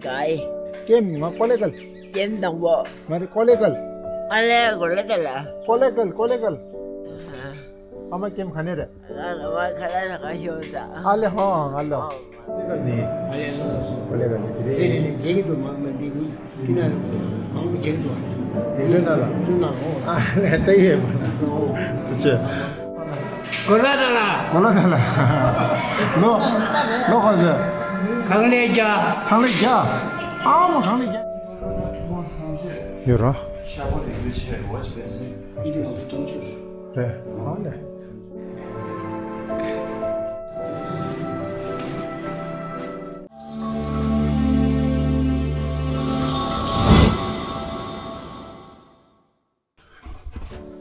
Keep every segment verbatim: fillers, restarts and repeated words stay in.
ཀའི། ཀེམ་ང་ཀོ་ལེ་གལ། ཀེམ་དང་པོ། ང་རེ་ཀོ་ལེ་གལ། ཨ་ལེ་ཀོ་ལེ་གལ། ཀོ་ལེ་གལ་ཀོ་ལེ་གལ། ཨ་མ་ཀེམ་ག་ནས་རེད། ང་ར་བ་ཁ་ལ་ས་ཁ་ཤོ་ས། ཨ་ལེ་ཧོ་ང་ལོ། ཨ་ལེ་ཧོ། ནི། ཨ་ལེ་ལོ་སོ། ཀོ་ལེ་གལ་ནི་དེ་རེད། རེད་རེད་རེད། ཀེམ་དུ་མ་མ་འདི་གུ་ཀི་ན་མང་པོ་ཀེམ་དུ། རེད་ན་ལ། རེད་ན་ཧོ། ཨ་ལེ་ཏེ་ཡེ་མ་ན་ཧོ། ཅེ། གོ་ལ་ད་ལ། གོ་ལ་ད་ལ། ལོ། ལོ་ཧོ་ཟེ། ཁང་ལས་རྒྱ། ཁང་ལས་རྒྱ། ཨ་མ་ཁང་ལས་རྒྱ། ཡོད་ར། ཤ་པོ་དེ་ཚོའི་ཆེད་ཝ་ཆི་བེ་སི་ཡིན་དུ་སྟོང་ཆུ། རེད། ཨ་ལེ།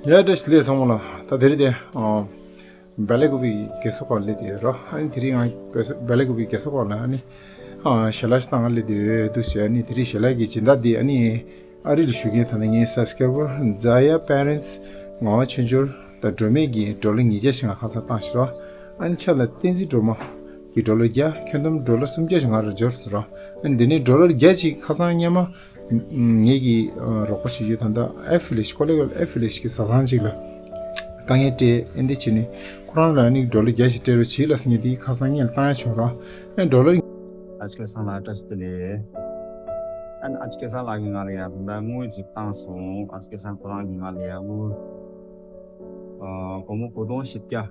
ཡ་བཀྲ་ཤིས་བདེ་ལེགས་ཚང་མ་ལ། ད་དེ་རིང་དེ་ཨ་བེ་ལེ་ཀུ་པི་རྒས་གསོ་ཁང་སླེབས་ཏེ་ཡོད་ར། ཨ་ནི་དེ་རིང་ང་བེ་སོ་བེ་ལེ་ཀུ་པི་རྒས་གསོ་ཁང་ལ་ཨ་ནི་ཨ་ཞལ་ལག་ཞིག་བཏང་ག་སླེབས་ཏེ་ཡོད་འདུག་ཟེར། ཨ་ནི་དེ་རིང་ཞལ་ལག་གི་སྦྱིན་བདག་འདི་ཨ་ནི་ཨ་རི་ལ་བཞུགས་མཁན་ད་ལྟ་ངའི་སབ་སི་ཀ་རའི་བར་ཛ་ཡ་པེ་རེན་སི་ངག་དབང་ཆོས་འབྱོར་དང་སྒྲོལ་མ་གིས་ཌོ་ལར་ཉིས་བརྒྱ་ཞིག་ང་ཁ་སང་བཏང་ཞིག་ར། ཨ་ནི་ཕྱག་ལ་བསྟན་འཛིན་སྒྲོལ་མ་གིས་ཌོ་ལར་བརྒྱ། ཁྱོན་བསྡོམས་ཌོ་ལར་སུམ་བརྒྱ་ཞིག་ང་ར་འབྱོར་སོང་ར། ཨ་ནི་འདི་ནས་ཌོ་ལར་བརྒྱ་ཞིག་ཁ་སང་སྔོན་མ། ངེད་ཀྱི་རོགས་པ་བྱེད་རྒྱུ་ད་ལྟ་ཨེ་ཕི་ལེ་ཤི་ཀོ་ལེ་གལ་ཨེ་ཕི་ལེ་ཤི་གི་བཟའ་ཚང་ཅིག་ལ་དཀའ་ངལ་སྤྲད། ཨེ་འདི་བྱས་ནས་ཁོ་རང་ལ་ནི་ཌོ་ལར་བརྒྱ་ཞིག་སྤྲད་རོགས་བྱེད་ལ་ཟེར། ངས་དེའི་ཁ་སང་ངས་བཏང་ཡ་བྱུང་ར། ཨེ་ཌོ་ལར། ཨ་ཅག་སང་ལ་བཀྲ་ཤིས་བདེ་ལེགས། ཨ་ནི་ཨ་ཅག་སང་ལགས་ཀྱིས་ང་ལ་ཡ་ད་ལྟ་དངུལ་ཅིག་བཏང་སོང་། ཨ་ཅག་སང་ཁོ་རང་གིས་ང་ལ་ཡ་དངུལ་ཨ་སྒོར་མོ་དགུ་སྟོང་བཞི་བརྒྱ།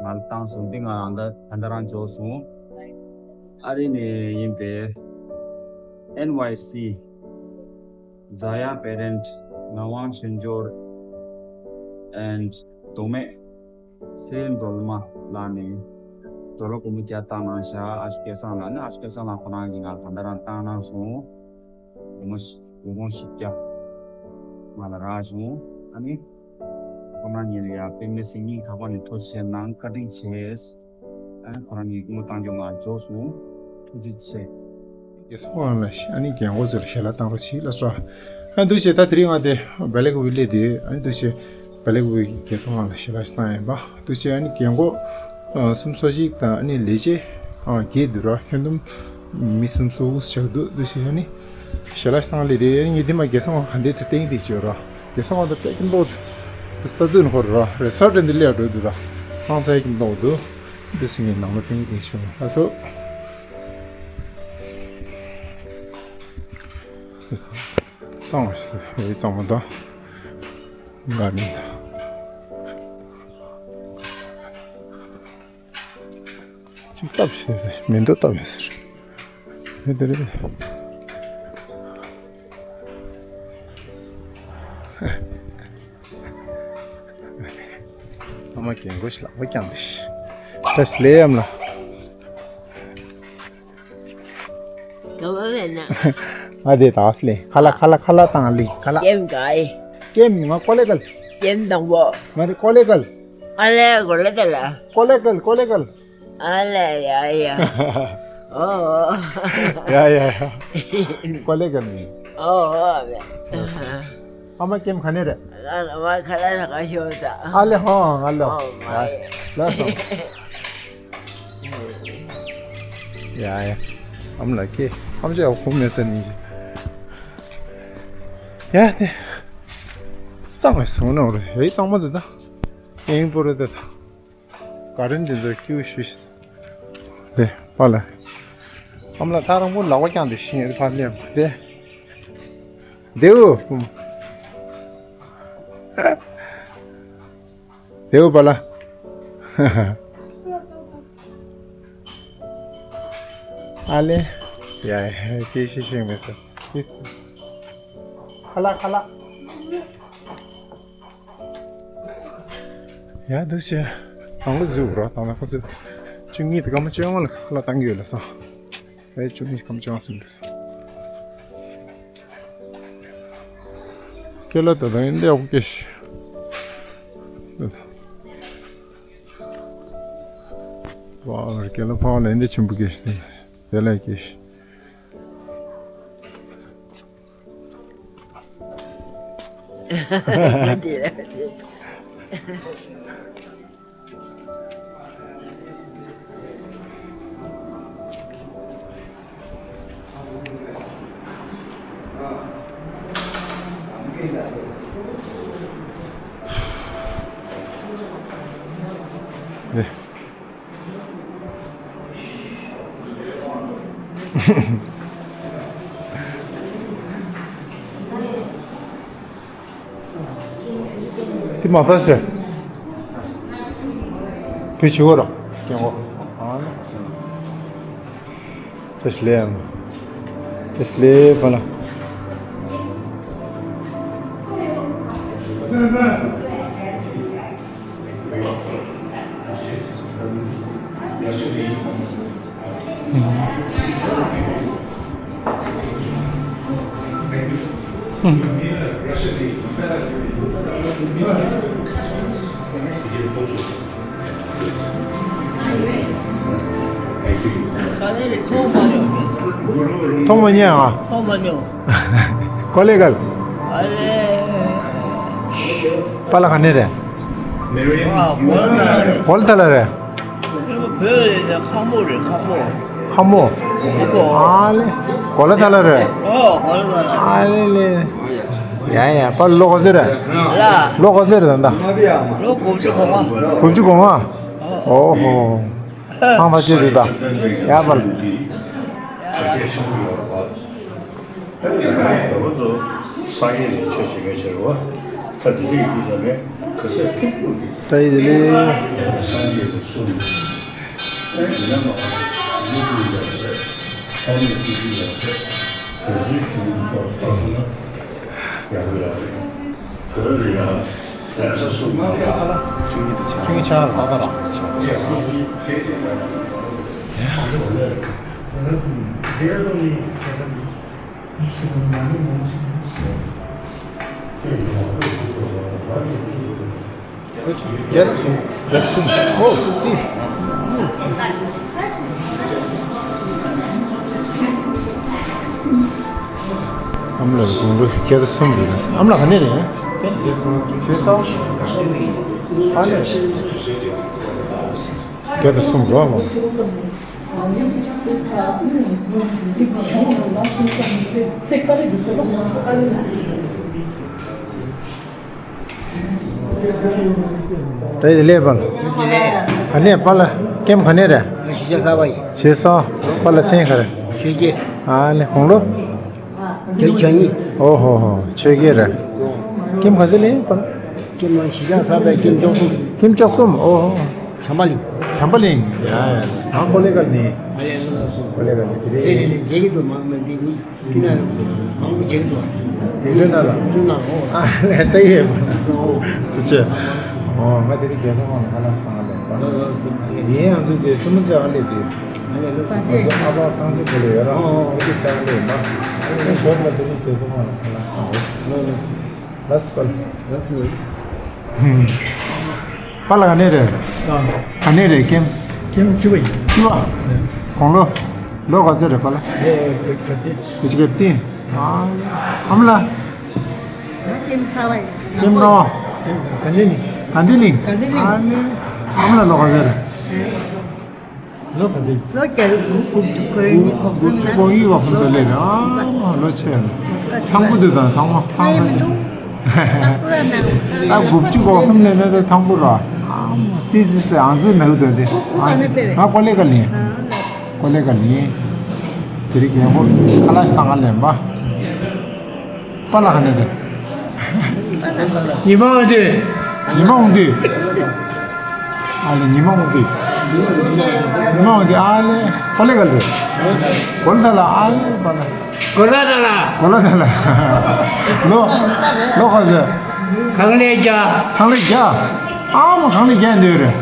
ང་ལ་བཏང་སོང་། འདི་ང་ད་ད་ལྟ་རང་འབྱོར་སོང་། ཨ་རི་ནས་ཡིན་པའི་ཨེན་ཝའི་སི་ཛ་ཡ་པེ་རེན་སི་ངག་དབང་ཆོས་འབྱོར་ཨེན་ཌི་མདོ་སྨད་སེ་སྒྲོལ་མ་ལགས་ནས་ཌོ་ལར་སྒོར་མོ་བརྒྱ་བཏང་གནང་ཤག་ཨ་ཅག་སྐལ་བཟང་ལགས་ནས། ཨ་ཅག་སྐལ་བཟང་ལགས་ཁོ་རང་གིས་ང་ལ་ད་ལྟ་རང་བཏང་གནང་སོང་། སྒོར་མོ་དགུ་སྟོང་བཞི་བརྒྱ་ང་ལ་རག་བྱུང་། ཨ་ནི། ཁོ་རང་ཉིད་ལ་ཡང་དཔེ་མི་སྲིད་སྙིང་ཐག་པ་ནས་ཐུགས་རྗེ་ཆེ་གནང་། བཀའ་དྲིན་ཆེ། ཨ་ནི་ཁོ་རང་ཉིད་དངུལ་བཏང་རྒྱུ་ང་འཇོག་སོང་། ཐུགས་རྗེ་ཆེ། རྒས་གསོ་ཁང་ལ་ཨ་ནི་རྒན་གོག་ཚོ་ལ་ཞལ་ལག་བཏང་རོགས་བྱེད་ལ་སོ། ཨ་འདུག་བྱས་ད་དེ་རིང་ང་དེ་བེ་ལེ་ཀུ་པི་སླེབས་དུས་ཨ་ནི་འདུག་བྱས་བེ་ལེ་ཀུ་པི་རྒས་གསོ་ཁང་ལ་ཞལ་ལག་ཞིག་བཏང་ཡིན་པ། འདུག་བྱས་ཨ་ནི་རྒན་གོག་ཨ་སུམ་ཅུ་སོ་གཅིག་དང་ཨ་ནི་ལས་བྱེད་ཨ་བརྒྱད་འདུག་ར། ཁྱོན་བསྡོམས་མི་སུམ་ཅུ་སོ་དགུ་ཞིག་ཆགས་འདུག། འདུག་བྱས་ཨ་ནི་ཞལ་ལག་ཞིག་བཏང་ལས་དེ་ཨ་ནི་ངས་དེ་མ་རྒས་གསོ་ཁང་ག་འདྲས་དུ་བསྟན་གྱི་བསྡད་ཀྱི་ཡོད་ར། རྒས་གསོ་ཁང་དུ་དཔེ་ཀྱི་མདོག་དུ་ལྟ་དུས་ནི་ཁོ་ར་རེ་སོར་དེ་འདི་སླེབས་འགྲོ་འདུག་ར། ཧང་སང་གི་མདོག་འདུག། འདུག་སེ་ངས་ནང་ལ་ཕན་གྱི་བྱུང་ལགས་སོ། གཙང་བ་ཞིག་ཟེར་བའི་གཙང་བ་དང་། འགའ་མིན་དང་། ཅིག་བཏབ་ཞེས་མེ་མདོག་བཏབ་ཡོད་ཟེར། དེ་དེ་རེད། ཨ་མ་རྒན་གོག་ཞིག་ལག་པ་བརྐྱངས་ཏེ་ཤི། བཀྲ་ཤིས་བདེ་ལེགས་ཨ་མ་ལགས། ག་བ་བས་ན། ཨ་དེ་ད་སི་ལེ་ཁ་ལག་ཁ་ལག་ཁ་ལག་བཏང་ལེ་ཁ་ལག་ཀེམ་ག་ཨེ། ཀེམ་ང་ཀོ་ལེ་གལ། ཀེམ་དང་པོ། ང་དེ་ཀོ་ལེ་གལ། ཨ་ལེ་ཀོ་ལེ་གལ་ལ། ཀོ་ལེ་གལ་ཀོ་ལེ་གལ། ཨ་ལེ་ཡ་ཡ། ཨོ། ཡ་ཡ་ཡ། ཀོ་ལེ་གལ་ནི། ཨོ་ཨོ་ཨ་ལེ། ཨ་མ་ཀེམ་ག་ནས་རེད། ཨ་མ་ཁ་ལག་ཁ་ཤོ་ས། ཨ་ལེ་ཧོ་ང་ལོ། ཨོ་མ་ཡ། ལགས་སོ། ཡ་ཡ། ཨམ་ལ་ཀེ་ཨམ་ཅག་ཁོ་མེད་ས་ནི་ཡ་དེ། གཙང་མ་སོང་ནོ་རེད། ཡ་གཙང་མ་དེ་ད་ཨེང་པོ་རེད་དེ་ད། ག་རེ་འདི་ཚོ་ཀྱུ་ཤུ་ཤུ། ལེ་པ་ལ། ཨམ་ལ་ད་རང་པོ་ལག་པ་བརྐྱངས་ཏེ་ཤི་ངེར་ཕར་སླེབས་མ་དེ། དེའུ། དེའུ་པ་ལ། ཨ་ལེ། ཡ་ཡ་སྐད་ཤེས་ཤེས་མེད་ས། ཁ་ལག་ཁ་ལག། ཡ་འདུག་བྱས། དང་པོ་འཛུགས་རོགས་དང་པོ་འཛུགས། བཅུ་གཉིས་དེ་སྐར་མ་བཅོ་ལྔ་ལ་ཁ་ལག་བཏང་གི་ཡོད་ལ་སོ། ཨེ་བཅུ་གཉིས་སྐར་མ་བཅོ་ལྔ་ཟིན་འགྲོ། ཀེ་ལ་ད་ད་ཡིན་འདི་ཡག་པོ་སྐྱེས་ཤི། ཝ་ཀེ་ལ་ཕ་བ་ལ་ཡིན་འདི་ཆེན་པོ་སྐྱེས་ཤི། དེ་ལ་སྐྱེས་ཤི། ནས། དེ་མ་ཟ་ཤེས། བུ་ཞི་བོ་ར། སྐྱེ་བོ། ཨ་ནི། དེ་སླེབས་ཡང་། དེ་སླེབས་པ་ལ། མཐོང་མ་མྱོང་། མཐོང་མ་མྱོང་། ཐོག་མ་ཉལ་ཨ། ཐོག་མ་མྱོང་། ཀོ་ལེ་གལ། ཨ་ལེ། པཱ་ལགས་ག་ནས་རེད། ཨ། གོ་ལ་ཐ་ལ་རེད། བོད་ལ་ཁམས་པ་རེད། ཁམས་པ། ཁམས་པ། ཁམས་པ། ཨ་ལེ། གོ་ལ་ཐ་ལ་རེད། ཨོ། གོ་ལ་ཐ་ལ། ཨ་ལེ་ལེ། ཡ་ཡ། པཱ་ལགས་ལོ་ག་ཚོད་རེད། ལ། ལོ་ག་ཚོད་རེད་ད་ལྟ། ལོ་དགུ་བཅུ་གོ་ལྔ། དགུ་བཅུ་གོ་ལྔ། ཨོ་ཧོ། ཐང་ཐང་ཅིག་རེད་ད། ཡ་པཱ་ལགས། ད་ནི་བོད་པ་ཚོ་སངས་རྒྱས་ཀྱི་ཆོས་བྱེད་མཁན་ཞིག་རེད་བ། ད་དེ་དུས་ཀྱི་ས་ནས་ག་ས་ཕེབས་དགོས་ཀྱི། ད་ཡིན་ལེ། སངས་རྒྱས་ཀྱི་གསུང་། ཡིན་ན་མ་མི་ཀུན་ཡང་ཟེར། ས་གནས་ཀུན་ཡང་ཟེར། དེ་ཚོའི་གཞུང་དུ་གཏོགས་ཐོབ་ན་ཡག་པོ་ཡོད་རེད། བོད་ལ་ཡང་གདན་ས་སུ་མང་བ། ཆུང་ཆུང་ལ་པ་ར། བརྒྱད་གསུམ། བརྒྱད་གསུམ། ཨོ། ཏི། ཨ་མ་ལགས་དགུང་ལོ་བརྒྱད་གསུམ་རེད། ཨ་མ་ལགས་ག་ནས་རེད། བྱེད་ས། ཨ་ནི། བརྒྱད་གསུམ་རོ་མོ། རེད་དེ་ལས་པ་ལ། ག་ནས་པཱ་ལགས་ཁྱིམ་ག་ནས་རེད། གཞིས་ཆགས་གསར་པ་ཡིན། གཞིས་གསར། པཱ་ལགས་མཚན་ག་རེ། ཆོས་རྒྱལ། ཨ་ལེ་དགུང་ལོ། བརྒྱད་ཅུ་གྱ་གཉིས། ཨོ་ཧོ་ཧོ། ཆོས་རྒྱལ་རེད། ཁྱིམ་ག་ཚོད་ལེན་པ། ཁྱིམ་ལ་གཞིས་ཆགས་གསར་པའི་ཁྱིམ་བཅུ་གསུམ། ཁྱིམ་བཅུ་གསུམ། ཨོ་ཧོ། བྱམས་པ་གླིང་། བྱམས་པ་གླིང་། ཡ་ཡ། ས་ཀོ་ལེ་གལ་ནི། ཨ་ལེ་ལོ་སོ། ཀོ་ལེ་གལ་ནི་དེ་རེད། དེ་ནི་མཇལ་གྱི་འདུག་མང་མི་འདི་གུ། དེ་ན་མང་པོ་མཇལ་གྱི་འདུག་ཡུལ་ལུང་ན་ལ། ཡུལ་ལུང་ན། ཨོ། ཨ་ལེ་ལྟ་ཡི་ཡོད་པ། དེ་ཆེ། ཨོ་ང་དེ་རིང་རྒྱལ་ས་ཁོང་ལ་ཁ་ལག་ཟ་ག་སླེབས་པ། ལོ་ལོ་སོ། ཨ་ལེ། ཡིན་ཡང་ཚུལ་དེ་བཙུན་མོ་བཙལ་ག་སླེབས་དུས། ཨ་ལེ་ལོ་སོ། ང་ཚོ་ཨ་ཕ་རྐང་རྩེད་དགོན་ལ་ཡོད་ར། ཨོ། ཨོ། དེ་བཙལ་ག་སླེབས་ཡིན་པ། ཨ་ལེ། ཞོགས་པ་དེ་རིང་རྒྱལ་ས་ཁོང་ལ་ཁ་ལག་ཟ་ག་སླེབས། ལོ་ལོ་སོ། ལགས་སོ་པཱ་ལགས། ལགས་སོ། ཧུམ། པཱ་ལགས་ག་ནས་རེད། ཨ། ག་ནས་རེད་ཁྱིམ། ཁྱིམ་ཕྱི་པ་ཡིན། ཕྱི་པ། ཨ། དགུང་ལོ། ལོ་ག་ཚོད་རེད་པཱ་ལགས། ཨེ་བརྒྱད་ཅུ་གྱ་བདུན། བརྒྱད་ཅུ་གྱ་བདུན། ཨ། ཨ་མ་ལགས། ཁྱིམ་གསར་པ་ཡིན། ཁྱིམ་གསར་པ། དགའ་ལྡན་གླིང་། དགའ་ལྡན་གླིང་། དགའ་ལྡན་གླིང་། ཨ་ནི། ཨ་མ་ལགས་ལོ་ག་ཚོད་རེད། ལོ་ག་ཚོད། ལོ་བརྒྱད་དགུ་དགུ་དགུ་གཉིས་གོ་གསུམ། དགུ་བཅུ་གོ་གཉིས་གོ་གསུམ་དུ་སླེབས་ཡོད། ཨ་ལོ་ཆེ་ཡོད། ཐང་པོ་འདི་དང་ཚང་མ་ཐང་པོ་མི་འདུག་ད་དགུ་བཅུ་གོ་གསུམ་སླེབས་ན་ད་ཐང་པོ་ར། ཨ་ཏི་སི་སི་ཨང་ཟི་ནག་དོན་དེ། ཨ་ཀོ་ལེ་ག་ལིན། ཀོ་ལེ་ག་ལིན། དེ་རིང་རྒན་གོག་ཁ་ལག་ཞིག་བཏང་ག་ལེན་པ། པཱ་ལགས་ག་ནས་རེད། ཉི་མ་འོང་དུས། ཉི་མ་འོང་དུས། ཨ་ལེ་ཉི་མ་འོང་དུས། ཉི་མ་འོང་དུས་ཨ་ལེ། གོ་ལེ་ག་ལེ། གོ་ལེ་ཐ་ལ་ཨ་ལེ་པཱ་ལགས། གོ་ལེ་ཐ་ལ། གོ་ལེ་ཐ་ལ། ལོ། ལོ་ག་ཚོད། གང་ལེ་བརྒྱ། གང་ལེ་བརྒྱ། ཨ་མ་གང་ལེ་བརྒྱ་འདོད་རེད།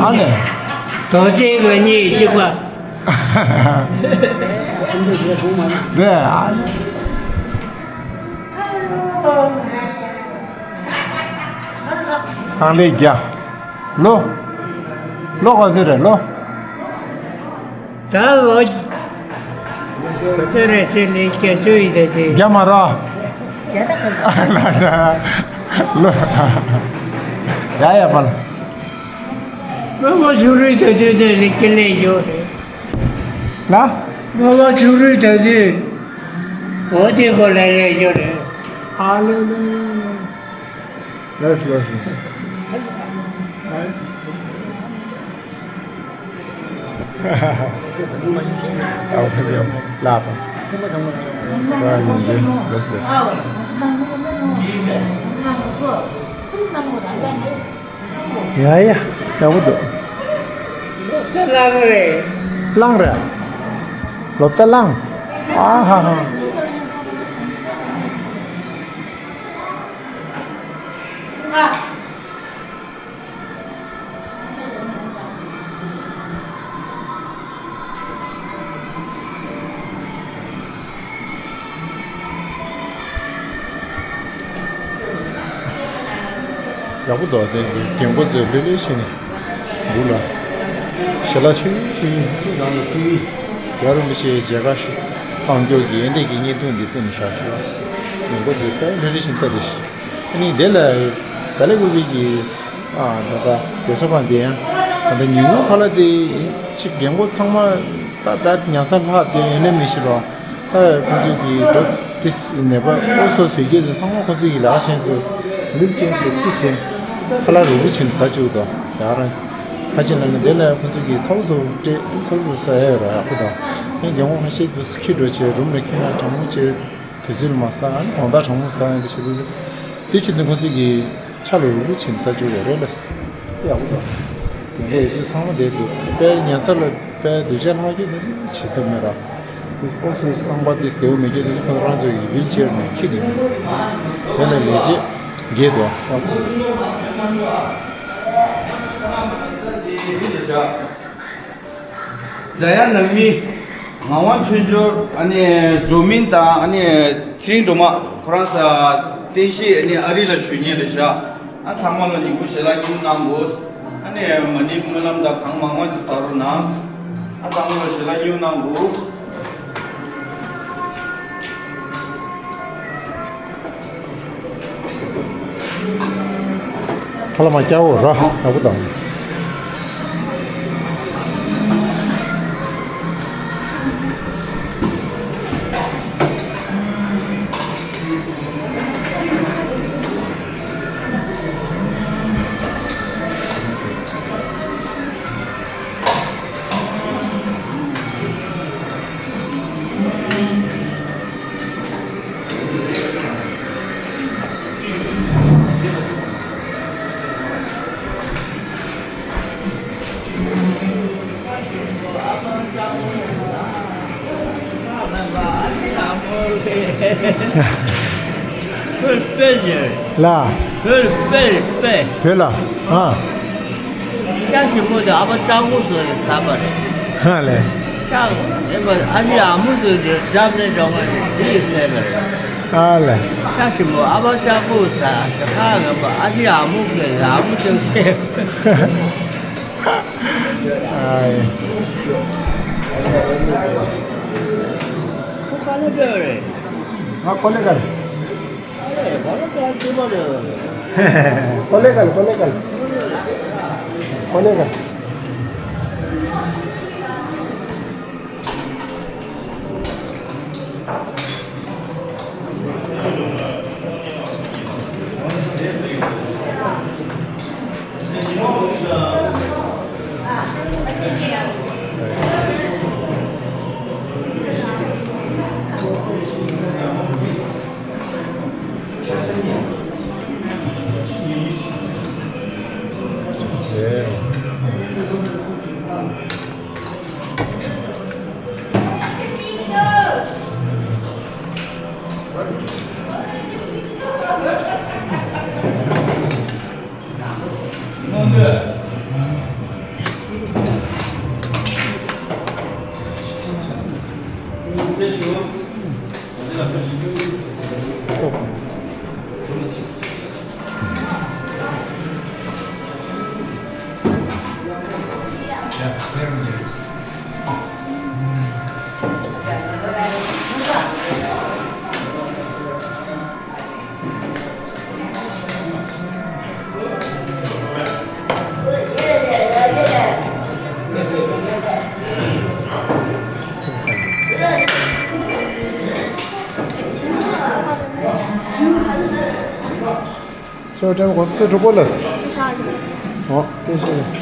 ཨ་ལེ། རྡོ་རྗེ་ག་གཉིས་གཅིག་པ། རེད་ཨ། གང་ལེ་བརྒྱ། ལོ། ལོ་ག་ཚོད་རེད་ལོ། ད་ལོ། ག་ཚོད་རེད་ཟེར་ལེ་བརྒྱད་ཅུ་ཡིན་ད་ཟེར། བརྒྱ་མ་ར། ལོ། ཡ་ཡ་པཱ་ལགས། སྔོན་མ་ཆུང་རུང་དུས་དུས་དེ་ལས་ཀྱི་ལས་ཡོད་རེད། ལ། སྔོན་མ་ཆུང་རུང་དུས་དུས། འོ་དེ་ཁོ་ལས་ལས་ཡོད་རེད། ཨ་ལེ་ལེ། ལགས་སོ་ལགས་སོ། ཨའོ་ཁ་ཟེར་ལགས་པ། ལགས་ཡིན་ཟེར་ལགས་སོ་ལགས་སོ། ཡ་ཡ་ཡག་པོ་འདུག་སློབ་གྲྭ་གླང་རེད། གླང་རེད། སློབ་གྲྭ་གླང་། ཨ་ཧ་ཧ། ཡག་པོ་འདུག་དེ་རྒན་གོག་ཚོས་ལྷོད་ལྷོད་བྱས་ནས་འདུག་ལ། ཞལ་ལག་མཆོད་ཡོང་མཆོད་ཡོང་རང་ལ་ཕུལ་ཡིན། རྒྱལ་བ་རིན་པོ་ཆེའི་མཇལ་ཁ་ཞུ་གང་མགྱོགས་ཀྱི་ཡོན་ཏན་གྱི་བརྙན་ཐུང་འདི་བསྟན་ནས་བཞག་ཞུ་བ། རྒན་གོག་ཚོས་དཔེ་ལྷོད་ལྷོད་བྱས་ནས་ལྟ་དེ་ཤི། ཨ་ནི་དེ་ལ་ག་ལེ་གུ་བི་གི་ཨ་ད་ལྟ་རྒྱལ་ཚོགས་ཁང་དེ་ཡང་ད་ལྟ་ཉིན་གུང་ཁ་ལག་དེ་ཅིག་རྒན་གོག་ཚང་མ་ད་ད་ཉལ་ས་ལྷག་དེ་ཡོད་ནི་མི་ཤེས་རོགས། ཨ་ཁོང་ཚོས་ཀྱི་འགྲོ་ཏིས་ནད་པ་ཨོ་སོ་བཟོས་རྒྱུ་དེ་ཚང་མ་ཁོང་ཚོས་ཀྱི་ལག་ཆེན་དུ་ལུག་ཅན་དུ་ཏི་ཞེ་ཁ་ལག་རུ་བུ་ཆེན་ཟ་བཅུག་དོ་ཡང་རང་ཁ་ཆེན་ལ་ནི་དེ་ལ་ཁོང་ཚོས་ཀྱི་ཚ་བོ་ཚོ་སྤྲད་ཚ་བོ་ཚོ་ཟ་ཡ་ཡོད་ར་ཡག་པོ་དང་ཡང་རྒན་གོག་ཁ་ཤས་དུ་ཁྱི་འགྲོ་བྱས་རུམ་ལ་ཁྱི་ན་གྲང་མོ་བྱས་དུས་ཚོད་ལ་མ་ཟ་ཨ་ནི་དགོང་དག་གྲང་མོ་ཟ་ཡ་འདི་བྱེད་དུས་དེ་བྱེད་དུས་ཁོང་ཚོས་ཀྱི་ཆ་ལ་རུ་བུ་ཆེན་ཟ་བཅུག་ཡོད་རེད་ལ། ཡག་པོ་འདུག་རྒན་གོག་ཡོད་ཚད་ཚང་མ་བསྡད་འདུག་དཔེ་ཉལ་ས་ལ་དཔེ་སྡོད་ཆས་ལྷག་རྒྱུ་དེ་ཚོ་བྱེད་ཐུབ་མེད་ར། ཨོ་སོ་སོ་རྐང་པ་དེ་བདེ་བོ་མེད་རྒྱུ་དེ་ཚོ་ཁོ་རང་ཚོ་ཡི་ཝིལ་ཅེར་ནས་འཁྱེར་ནས་དེ་ལ་ལས་བྱེད་རྒྱས་འདུག་རྫ་ཡ་ནང་མི་ངག་དབང་ཆོས་འབྱོར་ཨ་ནི་འགྲོ་མིན་དང་ཨ་ནི་ཚེ་རིང་སྒྲོལ་མ་ཁོ་རང་ས་རྟེན་གཞི་ཨ་ནི་ཨ་རི་ལ་བཞུགས་མཁན་རེད་ཤག་ཨ་ཚང་མ་ལ་ཉིན་གུང་ཞལ་ལག་མཉེས་གནང་དགོས། ཨ་ནི་མ་ཎི་སྨོན་ལམ་དང་གང་མང་མང་ཅིག་ཟ་རོགས་གནང་། ཨ་ཚང་མ་ལ་ཞལ་ལག་མཉེས་གནང་དགོས། ཁ་ལ་མ་སྐྱ་བོ་ར་ཡག་པོ་དང་། ལ། བོད་ལ། ཨ། ཤ་ཞིམ་པོ་དེ་ཨ་ཕ་ལྕགས་པོ་ཟོས་ནས་ཟ་བ་རེད། ཧ་ལས། ཤ་ཨེ་མ་ཨ་ཕྱི་ཨ་མོ་ཟོས་ནས་འགྲམ་ནས་འགྲོ་བ་རེད་དེ་ཡིན་ཟེར་བ་རེད། ཨ་ལས། ཤ་ཞིམ་པོ་ཨ་ཕ་ལྕགས་པོ་ཟ་ཤ་ཁ་ངན་པ་ཨ་ཕྱི་ཨ་མོ་གིས་ཨ་མོ་ཅང་ཟེར། ཨ་ཡེ། ཁོ་ག་ལ་འགྲོ་རེད། ང་ཀོ་ལེ་གལ། ཀོ་ལེ་གལ། ཀོ་ལེ་གལ། ཀོ་ལེ་གལ། ལྟོས་དྲན་གོ་ཚོད་དྲུག་པོ་ལས། ཨོ་སྐད་ཆ་ཨོ།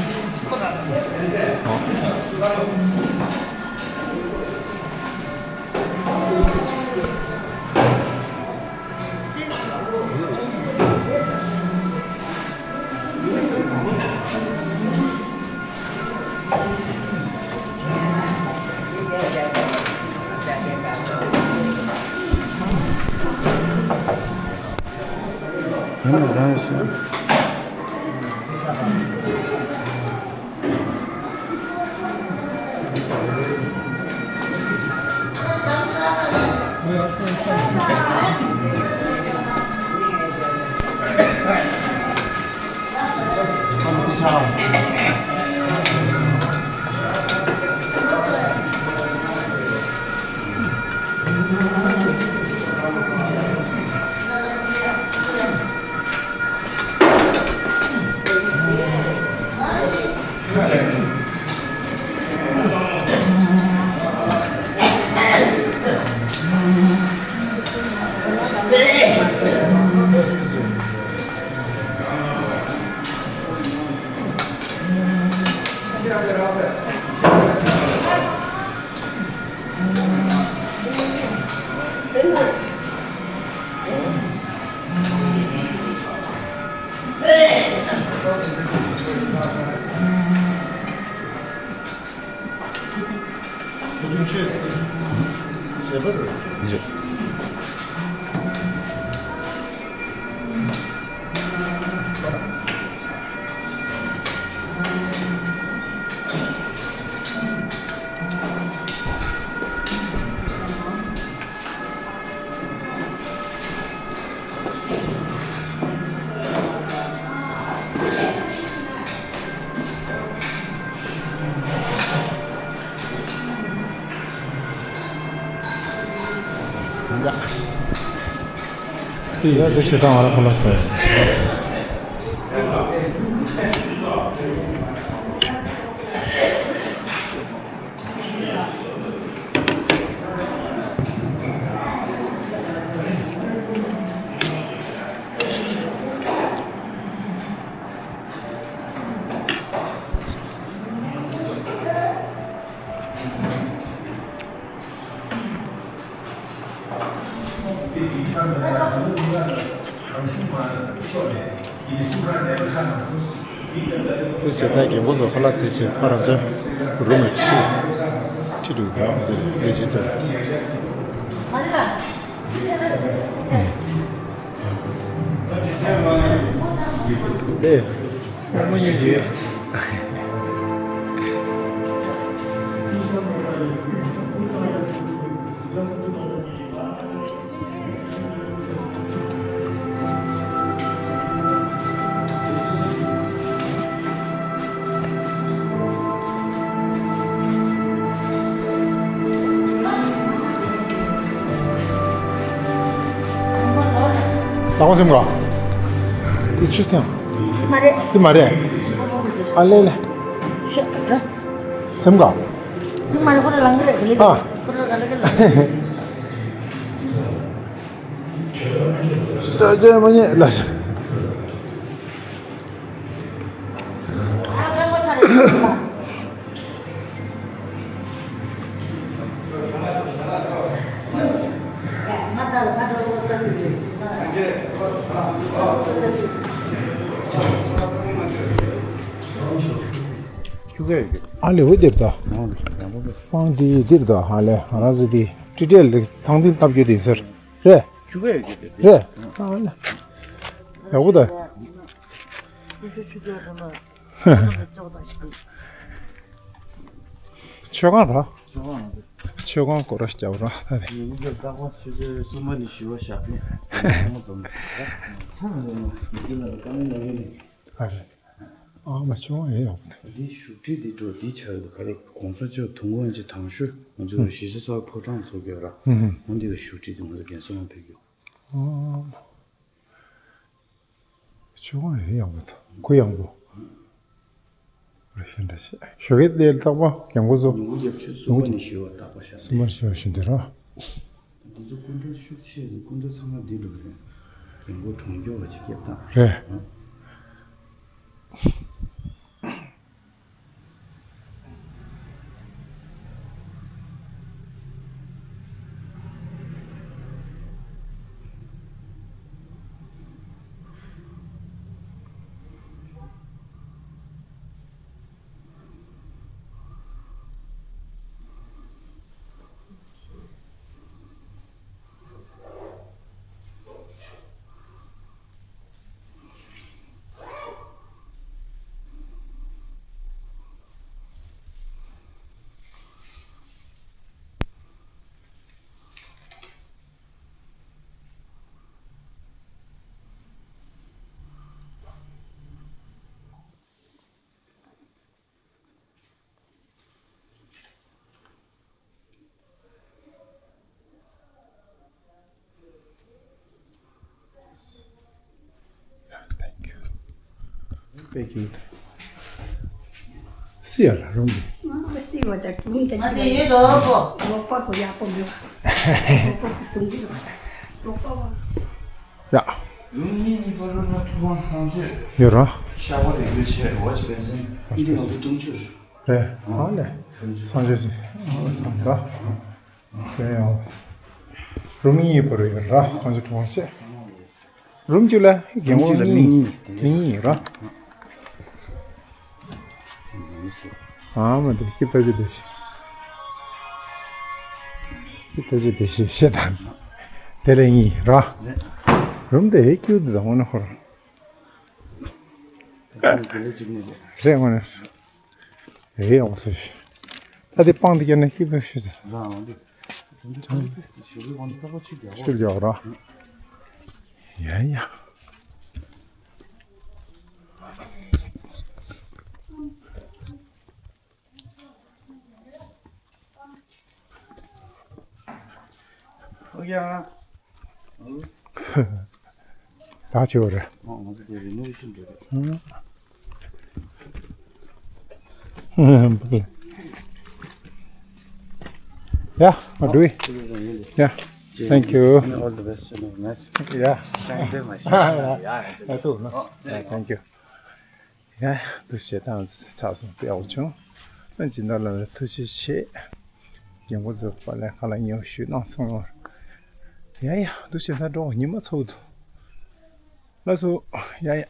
ཡ། དེ་ཡ་དེ་ཞེ་དྲག་ང་རང་ཁོ་ལ་ཟེར། དེ་བྱས་ད་རྒན་གོག་ཚོ་ཁ་ལག་ཟས་བྱས་ཕར་རང་ཅག་རུམ་ལ་ཕྱིན། ཁྲིད་འགྲོ་གི་ཡོད་ཟེར་ལས་བྱེད་ཚོ། ཨེ། དངོས་གནས་རེད། ལག་པ་སེམས་ག་འདི་ཆུ་ཐེངས། མ་རེད། འདི་མ་རེད། ཨ་ལེ་ལེ། ཤ་ར། སེམས་ག་འདི་མ་རེད། ཁོ་ར་ལང་གི་རེད། ལེ་ཨ། ཁོ་ར་ག་ལེ་ག་ལེ། ད་ཅི་མ་ཉེས་ལ། ཨ་ལེ་འོ་འདིར་ད། སྤང་འདི་འདིར་ད་ཨ་ལེ་ང་རང་ཚོ་འདི་ཀྲི་ཀྲེ་ལི་ཐང་འདི་ལྟ་རྒྱུ་དེ་ཟེར་རེད། ཆུ་བས་ཡོད་ཀྱི་རེད། རེད། ཨ་ལ། ཡག་པོ་ད། ཆུ་ཆུ་ཆུ་ཆུ་ཆུ། ཆོས་ཁང་ར། ཆོས་ཁང་རེད། ཆོས་ཁང་སྐོར་ར་རྒྱབ་ར་ད་རེད། ཡིན་གྱི་རྟག་པར་ཆུ་ཆུ་སུ་མ་ནི་ཞུ་བ་བཞག་པས། ཚང་མ་འཛོམས་ནས། ཚང་མ་འཛོམས་ནས་འཛིན་ལ་དཀའ་ངལ་ལ་ངེས་ནས། ཨ་རེད། ཨ་མ་ཆུང་བ་ཡོད་ཡོད། འདི་བཞུགས་ཁྲི་འདི་འགྲོ་འདི་ཆར་ག་རེ་གོང་ས་མཆོག་དུས་འཁོར་གྱི་དང་ཤོས་ང་ཚོ་གཞིས་ཆགས་གསར་ཕོ་བྲང་ཚོགས་ཀྱི་ར། འོ་འདི་གི་བཞུགས་ཁྲི་འདི་ང་ཚོ་རྒན་གསོ་མ་ཕེབས་རྒྱུ། ཨ་མ་ཆུང་བ་ཡོད་ཡོད། གུ་ཡངས་པོ་རེད་ཤིན་ཏུ་ཆེ། ཞོགས་ཀས་དེ་རྟག་པ་རྒན་གོག་ཚོ་ཉིན་གུང་རྒྱབ་ཆུ་སུ་མ་ནས་ཞུ་བ་རྟག་པ་ཤ་སུ་མ་ཞུ་བ་ཤིན་ཏུ་ར། འདི་ཚོ་སྐུ་མགྲོན་ཤུགས་ཆེ་རེད། སྐུ་མགྲོན་ཚང་མ་འདི་འགྲོ་རེད། རྒན་གོག་གྲོང་ཁྱེར་བ་ཅིག་སྐད་བཏང་རེད། ཨ། Thank you. Thank you. See you, Rumbi. Rumbi. Yeah. Room གཉིས་གཉིས་པ་རུ་ན་ཁྲུ་ཝང་གསང་སྤྱོད། ཡོད་ར། ཤ་བ་རིག་པའི་ཆེད་watch person་འདི་ང་ཚོ་དུང་ཕྱུར། རེད། ཨ་ལས། གསང་སྤྱོད་ཅིག་ཨ་ལས་ཚང་ར། དེ་ཡང་རུམ་གཉིས་པ་རུ་ཡོད་ར། གསང་སྤྱོད་ཁྲུ་ཝང་བཅས། རུམ་གཅིག་ལ་རྒན་རུམ་གཅིག་ལ་གོག་མི་གཉིས་གཉིས་དེ་འདྲ། མི་གཉིས་ཡོད་ར། ཨ་མ་དེ་སྐྱིད་ལྟ་ཅི་དེ་ཤི། སྐྱིད་ལྟ་ཅི་དེ་ཤི་ཤེས་དང་། དེ་ལས་གཉིས་ར། རུམ་དེ་ཧེ་ཀྱུ་དེ་དང་འོ་ན་ཧོར། དེ་ལས་གཅིག་ནས་རེད། རེད་འོ་ན། ཨེ་ཡོང་སོ་ཤི། ད་དེ་སྤང་དེ་ཀྱ་ནས་སྐྱིད་པོ་ཤི་ཟེར། ལ་འོང་དེ། ཆུ་རྒྱག་ར། ཡ་ཡ། ཨོ་ཡ། ད་ཆེ་བ་རེད། ཨོ་ང་ཚོ་དེ་རི་ནོ་ཝེ་ཤིན་འགྲོ་རེད། ཨང་། Yeah, I'll do it. Yeah. Thank you. All the best. Nice. Yeah. Thank you. Yeah, thank you. ཡ། འདུ་བྱེད་སྟངས་ཚགས་སོང་། དཔེ་ཡག་བྱུང་། སྦྱིན་བདག་ལ་ཐུགས་རྗེ་ཆེ། རྒན་གོག་ཚོས་པ་ལས་ཁ་ལག་ཉོ་ཞུས་གནང་སོང་། ཡ་ཡ། འདུ་བྱེད་སྟངས་འགྲོ་ཉི་མ་ཚོགས་འདུག་ལགས་སོ། ཡ་ཡ།